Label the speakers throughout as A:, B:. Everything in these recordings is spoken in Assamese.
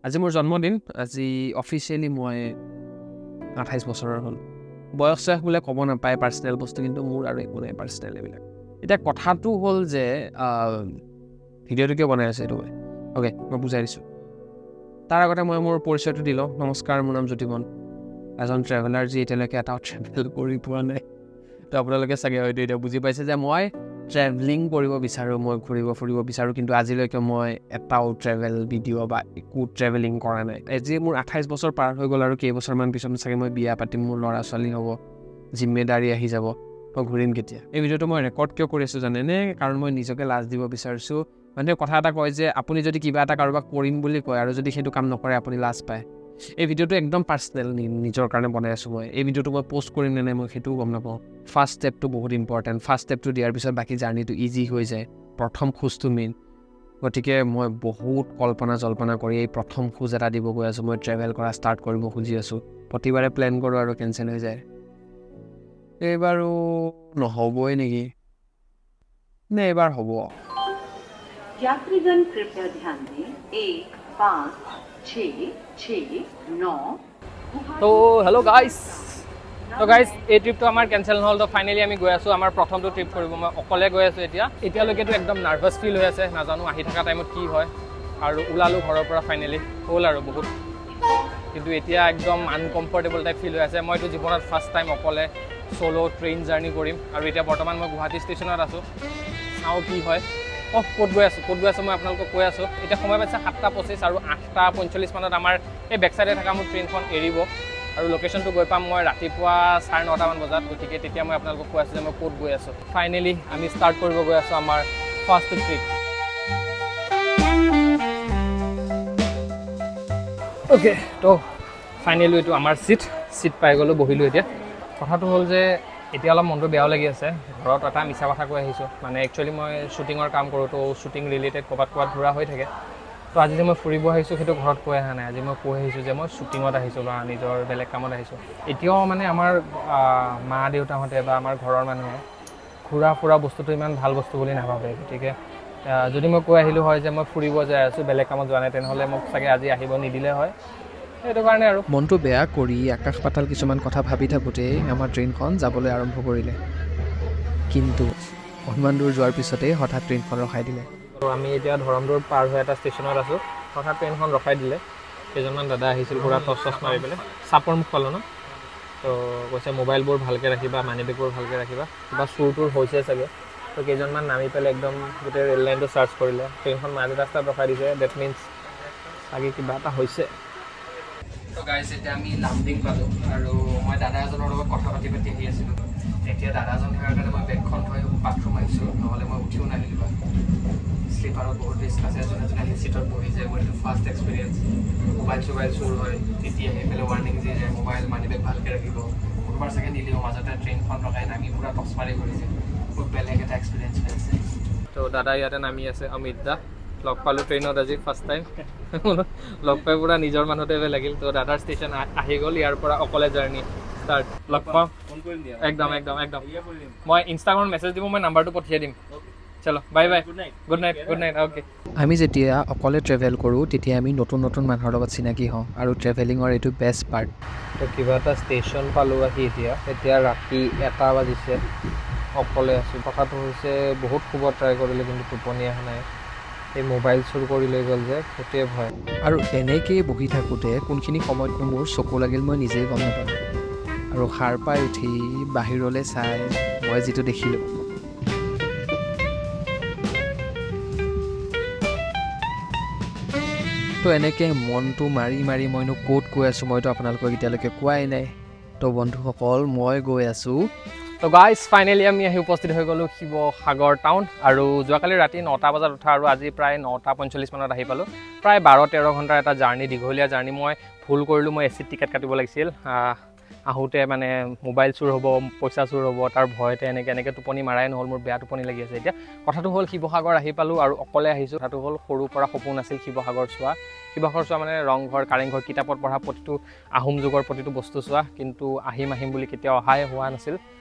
A: আজি মোৰ জন্মদিন। আজি অফিচিয়েলি মই 28 বছৰৰ হ'ল। বয়স চয়স বোলে ক'ব নাপায়, পাৰ্চনেল বস্তু, কিন্তু মোৰ আৰু একো নাই পাৰ্চনেল এইবিলাক। এতিয়া কথাটো হ'ল যে ভিডিঅ'টো কিয় বনাই আছে এইটো মই, অ'কে, মই বুজাই দিছোঁ। তাৰ আগতে মই মোৰ পৰিচয়টো দি লওঁ। নমস্কাৰ, মোৰ নাম জ্যোতিমন, এজন ট্ৰেভেলাৰ যি এতিয়ালৈকে এটাও ট্ৰেভেল কৰি পোৱা নাই। তো আপোনালোকে চাগে হয়তো এতিয়া বুজি পাইছে যে মই ট্ৰেভেলিং কৰিব বিচাৰোঁ, মই ঘূৰিব ফুৰিব বিচাৰোঁ, কিন্তু আজিলৈকে মই এটাও ট্ৰেভেল ভিডিঅ' বা একো ট্ৰেভেলিং কৰা নাই। আজি মোৰ 28 বছৰ পাৰ হৈ গ'ল আৰু কেইবছৰমান পিছত চাগে মই বিয়া পাতিম, মোৰ ল'ৰা ছোৱালী হ'ব, জিম্মেদাৰী আহি যাব, মই ঘূৰিম কেতিয়া? এই ভিডিঅ'টো মই ৰেকৰ্ড কিয় কৰি আছোঁ জানেনে? কাৰণ মই নিজকে লাজ দিব বিচাৰিছোঁ। মানুহে কথা এটা কয় যে আপুনি যদি কিবা এটা কাৰোবাক কৰিম বুলি কয় আৰু যদি সেইটো কাম নকৰে, আপুনি লাজ পায়। এই ভিডিঅ'টো একদম পাৰ্চনেল, নিজৰ কাৰণে বনাই আছোঁ মই। এই ভিডিঅ'টো মই প'ষ্ট কৰিম নে নাই মই সেইটোও গম নাপাওঁ। ফাৰ্ষ্ট ষ্টেপটো বহুত ইম্পৰ্টেণ্ট। ফাৰ্ষ্ট ষ্টেপটো দিয়াৰ পিছত বাকী জাৰ্ণিটো ইজি হৈ যায়। প্ৰথম খোজটো মেইন। গতিকে মই বহুত কল্পনা জল্পনা কৰি এই প্ৰথম খোজ এটা দিব গৈ আছোঁ। মই ট্ৰেভেল কৰা ষ্টাৰ্ট কৰিব খুজি আছোঁ। প্ৰতিবাৰে প্লেন কৰোঁ আৰু কেঞ্চেল হৈ যায়। এইবাৰো নহ'বই নেকি? নে এইবাৰ হ'ব?
B: यात्रीगण कृपया ध्यान दें, 1 5 6 6 9।
C: তো হেল্ল' গাইজ, তো গাইজ, এই ট্ৰিপটো আমাৰ কেঞ্চেল নহ'ল। তো ফাইনেলি আমি গৈ আছোঁ আমাৰ প্ৰথমটো ট্ৰিপ কৰিব। মই অকলে গৈ আছোঁ এতিয়া। এতিয়ালৈকেতো একদম নাৰ্ভাছ ফিল হৈ আছে, নাজানো আহি থকা টাইমত কি হয়। আৰু ওলালোঁ ঘৰৰ পৰা ফাইনেলি, হ'ল আৰু বহুত, কিন্তু এতিয়া একদম আনকমফৰ্টেবল টাইপ ফিল হৈ আছে। মইতো জীৱনত ফাৰ্ষ্ট টাইম অকলে চ'ল' ট্ৰেইন জাৰ্ণি কৰিম আৰু এতিয়া বৰ্তমান মই গুৱাহাটী ষ্টেচনত আছোঁ। চাওঁ কি হয়। অঁ, ক'ত গৈ আছোঁ, ক'ত গৈ আছোঁ মই আপোনালোকক কৈ আছোঁ। এতিয়া সময় পাইছে 7টা 25 আৰু 8টা 45 মানত আমাৰ এই বেক চাইডে থকা মোৰ ট্ৰেইনখন এৰিব আৰু লোকেশ্যনটো গৈ পাম মই ৰাতিপুৱা 9:30মান বজাত। গতিকে তেতিয়া মই আপোনালোকক কৈ আছোঁ যে মই ক'ত গৈ আছোঁ। ফাইনেলি আমি ষ্টাৰ্ট কৰিব গৈ আছোঁ আমাৰ ফাৰ্ষ্ট ট্ৰিপ। অ'কে, তো ফাইনেলি এইটো আমাৰ চিট, চিট পাই গ'লোঁ, বহিলোঁ। এতিয়া কথাটো হ'ল যে এতিয়া অলপ মনটো বেয়াও লাগি আছে। ঘৰত এটা মিছা কথা কৈ আহিছোঁ। মানে একচুৱেলি মই শ্বুটিঙৰ কাম কৰোঁ, তো শ্বুটিং ৰিলেটেড ক'ৰবাত ক'ৰবাত ঘূৰা হৈ থাকে। তো আজি যে মই ফুৰিব আহিছোঁ সেইটো ঘৰত কৈ অহা নাই। আজি মই কৈ আহিছোঁ যে মই শ্বুটিঙত আহিছোঁ বা নিজৰ বেলেগ কামত আহিছোঁ। এতিয়াও মানে আমাৰ মা দেউতাহঁতে বা আমাৰ ঘৰৰ মানুহে ঘূৰা ফুৰা বস্তুটো ইমান ভাল বস্তু বুলি নাভাবে। গতিকে যদি মই কৈ আহিলোঁ হয় যে মই ফুৰিব যাই আছোঁ, বেলেগ কামত যোৱা নাই, তেনেহ'লে মোক চাগে আজি আহিব নিদিলে হয়। সেইটো কাৰণে আৰু
A: মনটো বেয়া কৰি আকাশ পাতাল কিছুমান কথা ভাবি থাকোঁতেই আমাৰ ট্ৰেইনখন যাবলৈ আৰম্ভ কৰিলে। কিন্তু অকণমান দূৰ যোৱাৰ পিছতেই হঠাৎ ট্ৰেইনখন ৰখাই দিলে।
C: তো আমি এতিয়া ধৰমদূৰ পাৰ হৈ এটা ষ্টেচনত আছোঁ। হঠাৎ ট্ৰেইনখন ৰখাই দিলে। কেইজনমান দাদা আহিছিল, পূৰা টৰ্চ চচ মাৰি পেলাই। চাপৰ মুখ পালোঁ ন, তো কৈছে মোবাইলবোৰ ভালকৈ ৰাখিবা, মানি বেগবোৰ ভালকৈ ৰাখিবা, কিবা চুৰ তুৰ হৈছে চাগে। তো কেইজনমান নামি পেলাই একদম গোটেই ৰেল লাইনটো চাৰ্চ কৰিলে। ট্ৰেইনখন মাজ ৰাস্তাত ৰখাই দিছে, that means চাগে কিবা এটা হৈছে। তো গাইজ, এতিয়া আমি লামডিং পালোঁ আৰু মই দাদা এজনৰ লগত কথা পাতি পাতি আহি আছিলোঁ। এতিয়া দাদাজন থকাৰ কাৰণে মই বেগখন থৈ বাথৰুম আহিছোঁ, নহ'লে মই উঠিও নাহিলোঁ হয়। শ্লিপাৰত বহুত ৰিস্ক আছে, যোনে যোনে আহি চিটত বহি যায়। মোৰ এইটো ফাৰ্ষ্ট এক্সপিৰিয়েঞ্চ। মোবাইল চোবাইল চুৰ হয়, তেতিয়া আহি পেলাই ৱাৰ্ণিং দি যায়, মোবাইল মানি বেগ ভালকৈ ৰাখিব। কোনোবাৰ চাগে নিলেও, মাজতে ট্ৰেইনখন ৰখাই নামি পূৰা টৰ্চ মাৰি কৰিছে। বহুত বেলেগ এটা এক্সপিৰিয়েঞ্চ হৈ আছে। তো দাদা ইয়াতে নামি আছে। অমিত দা লগ পালোঁ ট্ৰেইনত আজি ফাৰ্ষ্ট টাইম। লগ পাই পূৰা নিজৰ মানুহ টাইপে লাগিল। তো দাদাৰ ষ্টেচন আহি গ'ল, ইয়াৰ পৰা অকলে জাৰ্ণি ষ্টাৰ্ট। লগ পাম। একদম একদম একদম। মই ইনষ্টাগ্ৰামত মেছেজ দিব, মই নাম্বাৰটো পঠিয়াই দিম। চলো, bye bye, good night, good night, okay.
A: আমি যেতিয়া অকলে ট্ৰেভেল কৰোঁ, তেতিয়া আমি নতুন নতুন মানুহৰ লগত চিনাকি হওঁ আৰু ট্ৰেভেলিঙৰ এইটো বেষ্ট পাৰ্ট।
C: তো কিবা এটা ষ্টেচন পালোঁ আহি। এতিয়া এতিয়া ৰাতি 1টা বাজিছে, অকলে আছোঁ। কথাটো হৈছে বহুত শুব ট্ৰাই কৰিলোঁ, কিন্তু টোপনি অহা নাই। এই মোবাইল চুৰ কৰি লৈ গ'ল যে, সেইটোৱে ভয়।
A: আৰু এনেকৈয়ে বহি থাকোঁতে কোনখিনি সময়তনো মোৰ চকু লাগিল মই নিজেই গম নাপালোঁ। আৰু সাৰ পাই উঠি বাহিৰলৈ চাই মই যিটো দেখিলোঁ, তো এনেকৈ মনটো মাৰি মাৰি মইনো ক'ত গৈ আছোঁ মইতো আপোনালোকক এতিয়ালৈকে কোৱাই নাই। তো বন্ধুসকল, মই গৈ আছোঁ।
C: তো গাইজ, ফাইনেলি আমি আহি উপস্থিত হৈ গ'লোঁ শিৱসাগৰ টাউন। আৰু যোৱাকালি ৰাতি 9টা বজাত উঠা আৰু আজি প্ৰায় 9টা 45 মানত আহি পালোঁ। প্ৰায় 12-13 ঘণ্টাৰ এটা জাৰ্ণি, দীঘলীয়া জাৰ্ণি। মই ভুল কৰিলোঁ, মই এ চিত টিকেট কাটিব লাগিছিল। আহোঁতে মানে মোবাইল চুৰ হ'ব, পইচা চুৰ হ'ব, তাৰ ভয়তে এনেকৈ এনেকৈ টোপনি মাৰাই নহ'ল। মোৰ বেয়া টোপনি লাগি আছে এতিয়া। কথাটো হ'ল শিৱসাগৰ আহি পালোঁ আৰু অকলে আহিছোঁ। কথাটো হ'ল সৰুৰ পৰা সপোন আছিল শিৱসাগৰ চোৱা। শিৱসাগৰ চোৱা মানে ৰংঘৰ, কাৰেংঘৰ, কিতাপত পঢ়া প্ৰতিটো আহোম যুগৰ প্ৰতিটো বস্তু চোৱা, কিন্তু আহিম আহিম বুলি কেতিয়াও অহাই হোৱা নাছিল।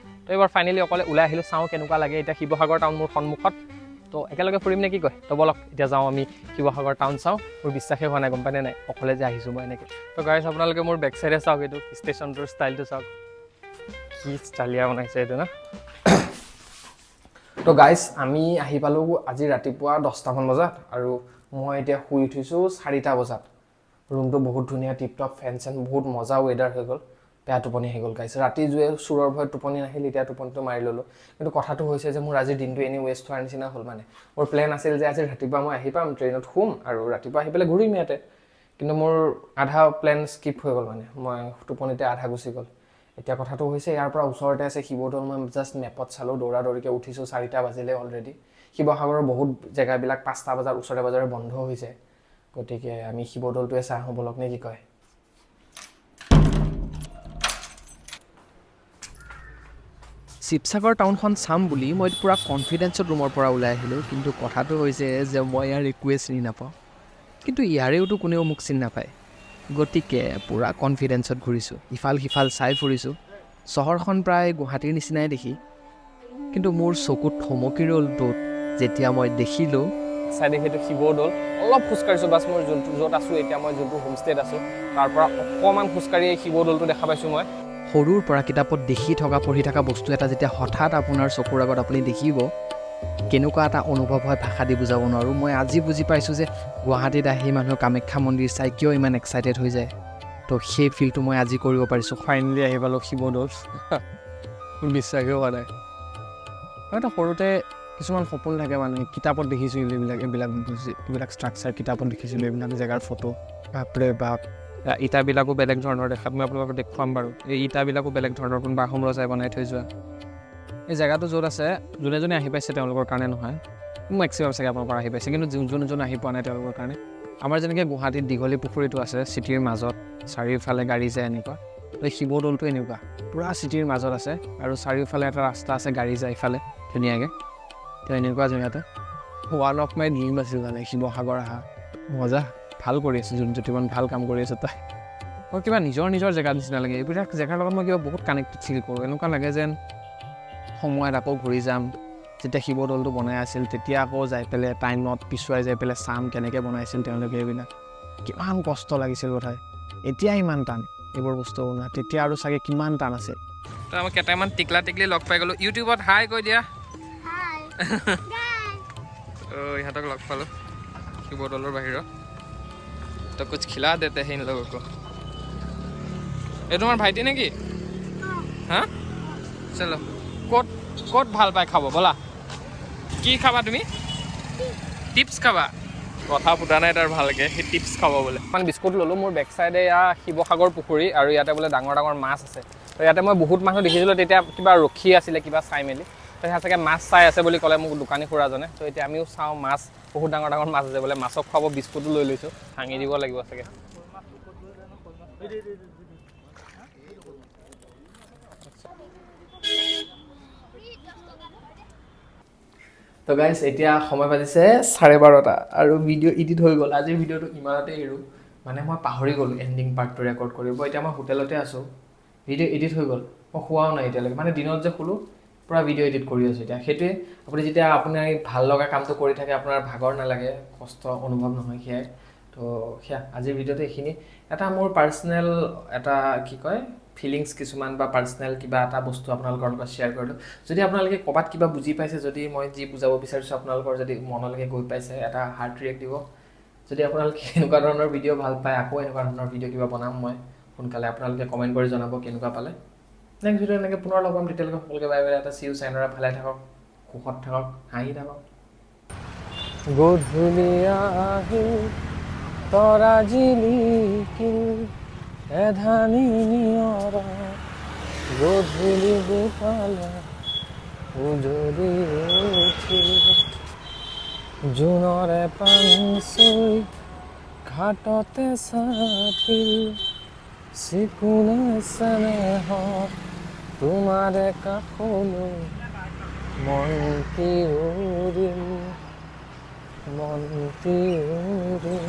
C: তো এইবাৰ ফাইনেলি অকলে ওলাই আহিলোঁ, চাওঁ কেনেকুৱা লাগে। এতিয়া শিৱসাগৰ টাউন মোৰ সন্মুখত। তো একেলগে ফুৰিম নে কি কয়? তো ব'লক, এতিয়া যাওঁ আমি শিৱসাগৰ টাউন চাওঁ। মোৰ বিশ্বাসেই হোৱা নাই, গম পাইনে নাই, অকলে যে আহিছোঁ মই এনেকৈ। তো গাইজ, আপোনালোকে মোৰ বেক চাইডে চাওক, এইটো ষ্টেচনটোৰ ষ্টাইলটো চাওক, কি ষ্টাইলীয়া বনাইছে এইটো ন। তো গাইজ, আমি আহি পালোঁ আজি ৰাতিপুৱা 10টামান বজাত আৰু মই এতিয়া শুই উঠিছোঁ 4টা বজাত। ৰুমটো বহুত ধুনীয়া, টিপ টপ, ফেন চেন, বহুত মজা ৱেডাৰ হৈ গ'ল। বেয়া টোপনি আহি গ'ল গাইজ। ৰাতি জুয়ে চোৰৰ ভয়ত টোপনি নাহিল, এতিয়া টোপনিটো মাৰি ল'লোঁ। কিন্তু কথাটো হৈছে যে মোৰ আজিৰ দিনটো এনেই ৱেষ্ট হোৱাৰ নিচিনা হ'ল। মানে মোৰ প্লেন আছিল যে আজি ৰাতিপুৱা মই আহি পাম, ট্ৰেইনত শুম আৰু ৰাতিপুৱা আহি পেলাই ঘূৰিম ইয়াতে। কিন্তু মোৰ আধা প্লেন স্কিপ হৈ গ'ল, মানে মই টোপনিতে আধা গুচি গ'ল। এতিয়া কথাটো হৈছে, ইয়াৰ পৰা ওচৰতে আছে শিৱদৌল। মই জাষ্ট মেপত চালোঁ, দৌৰা দৌৰিকৈ উঠিছোঁ, 4টা বাজিলে অলৰেডি। শিৱসাগৰৰ বহুত জেগাবিলাক 5টা বজাত ওচৰে পাজৰে বন্ধ হৈ যায়। গতিকে আমি শিৱদৌলটোৱে চাই আহোঁ ব'লক, নে কি কয়?
A: শিৱসাগৰ টাউনখন চাম বুলি মই পূৰা কনফিডেঞ্চত ৰুমৰ পৰা ওলাই আহিলোঁ। কিন্তু কথাটো হৈছে যে মই ইয়াৰ একোৱে চিনি নাপাওঁ, কিন্তু ইয়াৰেওতো কোনেও মোক চিনি নাপায়। গতিকে পূৰা কনফিডেঞ্চত ঘূৰিছোঁ, ইফাল সিফাল চাই ফুৰিছোঁ। চহৰখন প্ৰায় গুৱাহাটীৰ নিচিনাই দেখি, কিন্তু মোৰ চকুত থমকি ৰ'ল ত'ত যেতিয়া মই দেখিলোঁ
C: চাইডে সেইটো শিৱদৌল। অলপ খোজকাঢ়িছোঁ বাছ, মই যোনটো য'ত আছোঁ এতিয়া, মই যোনটো হোমষ্টেত আছোঁ তাৰ পৰা অকণমান খোজকাঢ়ি এই শিৱদৌলটো দেখা পাইছোঁ মই।
A: সৰুৰ পৰা কিতাপত দেখি থকা, পঢ়ি থকা বস্তু এটা যেতিয়া হঠাৎ আপোনাৰ চকুৰ আগত আপুনি দেখিব, কেনেকুৱা এটা অনুভৱ হয় ভাষা দি বুজাব নোৱাৰোঁ। মই আজি বুজি পাইছোঁ যে গুৱাহাটীত আহি মানুহে কামাখ্যা মন্দিৰ চাই কিয় ইমান এক্সাইটেড হৈ যায়। তো সেই ফিলটো মই আজি কৰিব পাৰিছোঁ।
C: ফাইনেলি আহি পালোঁ শিৱদৌল। মোৰ বিশ্বাসেই হোৱা নাই। হয়তো সৰুতে কিছুমান সপোন থাকে, মানে কিতাপত দেখিছোঁ এইবিলাক এইবিলাক এইবিলাক ষ্ট্ৰাকচাৰ, কিতাপত দেখিছিলোঁ এইবিলাক জেগাৰ ফটো। বাপৰে বাপ, ইটাবিলাকো বেলেগ ধৰণৰ দেখাত, মই আপোনালোকক দেখুৱাম বাৰু। এই ইটাবিলাকো বেলেগ ধৰণৰ, কোনোবা আহোম ৰজাই বনাই থৈ যোৱা। এই জেগাটো য'ত আছে, যোনে যোনে আহি পাইছে তেওঁলোকৰ কাৰণে নহয়, মেক্সিমাম চাগে আপোনালোকৰ আহি পাইছে, কিন্তু যোন যোন আহি পোৱা নাই তেওঁলোকৰ কাৰণে। আমাৰ যেনেকৈ গুৱাহাটীত দীঘলী পুখুৰীটো আছে চিটিৰ মাজত, চাৰিওফালে গাড়ী যায় এনেকুৱা, তো শিৱদৌলটো এনেকুৱা পূৰা চিটিৰ মাজত আছে আৰু চাৰিওফালে এটা ৰাস্তা আছে, গাড়ী যায় ইফালে ধুনীয়াকৈ। তো এনেকুৱা জেগাতে ওৱান অফ my dream আছিল মানে শিৱসাগৰ অহা। মজা, ভাল কৰি আছে যোন জ্যোতিমান, ভাল কাম কৰি আছে তাই। মই কিবা নিজৰ নিজৰ জেগাৰ নিচিনা লাগে, এইবিলাক জেগাৰ লগত মই কিবা বহুত কানেক্টেড ফিল কৰোঁ। এনেকুৱা লাগে যেন সময়ত আকৌ ঘূৰি যাম, যেতিয়া শিৱদৌলটো বনাই আছিল তেতিয়া আকৌ যাই পেলাই টাইমত পিছুৱাই যাই পেলাই চাম কেনেকৈ বনাইছিল তেওঁলোকে এইবিলাক, কিমান কষ্ট লাগিছিল বোধহয়। এতিয়া ইমান টান এইবোৰ বস্তু বনোৱা, তেতিয়া আৰু চাগে কিমান টান আছিল।
A: তো আমাৰ কেইটামান টিকলা টিকলি লগ পাই গ'লোঁ। ইউটিউবত হাই কৈ দিয়া। ইহঁতক লগ পালোঁ শিৱদৌলৰ বাহিৰত। তো কুছ খিলা দেতে হে ইন লোগোं को। এই তোমাৰ ভাইটি নেকি? হা, চলো। ক'ত ক'ত ভাল পায় খাব ব'লা? কি খাবা তুমি? টিপছ খাবা? কথা ফুটা নাই তাৰ ভালকৈ, সেই টিপছ খাব বোলে।
C: মানে বিস্কুট ল'লোঁ। মোৰ বেক চাইডে এয়া শিৱসাগৰ পুখুৰী আৰু ইয়াতে বোলে ডাঙৰ ডাঙৰ মাছ আছে। তো ইয়াতে মই বহুত মানুহ দেখিছিলোঁ, তেতিয়া কিবা ৰখি আছিলে কিবা চাই মেলি। তো সেয়া চাগে মাছ চাই আছে বুলি ক'লে মোক দোকানী খুৰাজনে। তো এতিয়া আমিও চাওঁ মাছ, বহুত ডাঙৰ ডাঙৰ মাছ আছে বোলে, মাছক খুৱাব বিস্কুটো লৈ লৈছোঁ, ভাঙি দিব লাগিব চাগে।
A: তো গাইজ, এতিয়া সময় বাজিছে 12:30 আৰু ভিডিঅ' এডিট হৈ গ'ল। আজিৰ ভিডিঅ'টো ইমানতে এৰোঁ, মানে মই পাহৰি গ'লোঁ এণ্ডিং পাৰ্টটো ৰেকৰ্ড কৰিব। এতিয়া মই হোটেলতে আছোঁ, ভিডিঅ' এডিট হৈ গ'ল, মই শোৱাও নাই এতিয়ালৈকে, মানে দিনত যে শুলোঁ পূৰা ভিডিঅ' এডিট কৰি আছোঁ এতিয়া। সেইটোৱে, আপুনি যেতিয়া আপুনি ভাল লগা কামটো কৰি থাকে আপোনাৰ ভাগৰ নালাগে, কষ্ট অনুভৱ নহয়, সেয়াই। তো সেয়া আজিৰ ভিডিঅ'টো এইখিনি। এটা মোৰ পাৰ্চনেল এটা কি কয় ফিলিংছ কিছুমান বা পাৰ্চনেল কিবা এটা বস্তু আপোনালোকৰ লগত শ্বেয়াৰ কৰিলোঁ। যদি আপোনালোকে ক'ৰবাত কিবা বুজি পাইছে, যদি মই যি বুজাব বিচাৰিছোঁ আপোনালোকৰ যদি মনলৈকে গৈ পাইছে, এটা হাৰ্ট ৰিয়েক্ট দিব। যদি আপোনালোকে এনেকুৱা ধৰণৰ ভিডিঅ' ভাল পায়, আকৌ এনেকুৱা ধৰণৰ ভিডিঅ' কিবা বনাম মই সোনকালে। আপোনালোকে কমেণ্ট কৰি জনাব কেনেকুৱা পালে। নেক্সট ভিডিঅ' এনেকৈ পুনৰ লগ পাম, তেতিয়ালৈকে সকলোকে বাই বাই। এটা চি ইউ চাইনৰা। ভালে থাকক, সুখত থাকক, হাঁহি থাকক।
C: গধূলি আহিল, তৰা জিলিকিল, এধানি নিয়ৰা গধূলি গোপালা উজলি উঠিল, জোনৰে পাঞ্চৈ ঘাটতে চাপিল, চিকুণে চেনেহত তোমাৰে কাষলৈ মনটি উৰিল, মনটি উৰিল।